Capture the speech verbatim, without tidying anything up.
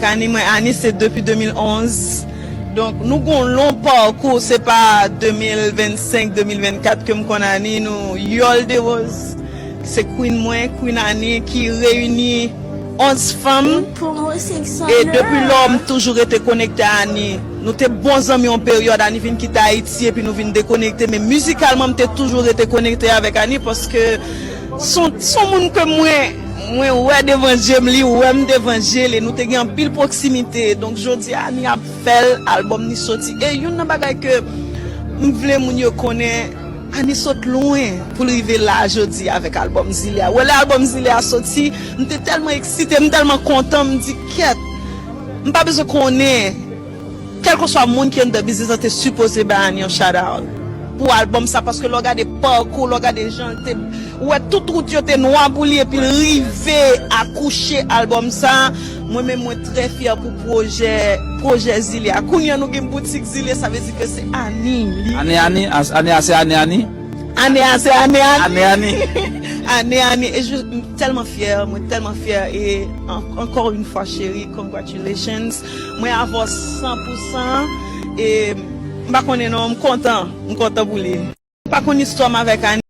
Annie, mwen, Annie se depi de mil onz. Donk, nou gon lon pakou, se pa de mil vennsenk, de mil vennkat ke m konn Annie, nou Yol de Rose. Se Queen mwen, Queen Annie, ki reyini onz fanm. E depi lò, m toujou rete konekte a Annie. Nou te bon zanmi yon peryòd, Annie vin kite Ayiti, epi nou vin dekonekte. Men mizikalman, m te toujou rete konekte avèk Annie, paske son, son moun ke mwen, mwen wè devan je m, li wè m devan je li. Nou te gen anpil pwoksimite. Donk, jodi a, Annie ap fè l, albòm ni soti. E youn nan bagay ke m vle moun yo konnen, Annie sot lwen pou l rive la jodi avèk albòm Zile a. Wè, lè albòm Zile a soti, m te tèlman eksite, m tèlman kontan, m di, kèt, m pa bezwen konnen. Kèlkeswa moun ki anndan biznis lan te sipoze bay Annie yon shout out pou albòm sa, paske lè w gade pakou, lè w gade jan l te, ou wè tout wout yo te nwa pou li, epi l rive akouche albòm sa. Mwen menm, mwen trè fyè pou pwojè, pwojè Zile a. Kounye a nou gen boutik Zile, sa vle di ke se Annie li. Ane Ani, as- ane a se ane Ani. Ane a se ane Ani. Ane Ani. Ane Ani. E je, m tèlman fyè, mwen tèlman fyè. E an- encore une fois, chérie, congratulations. Mwen avè w san pou san. E m pa konnen non, m kontan. M kontan pou li. M pa konn istwa m avèk Ani.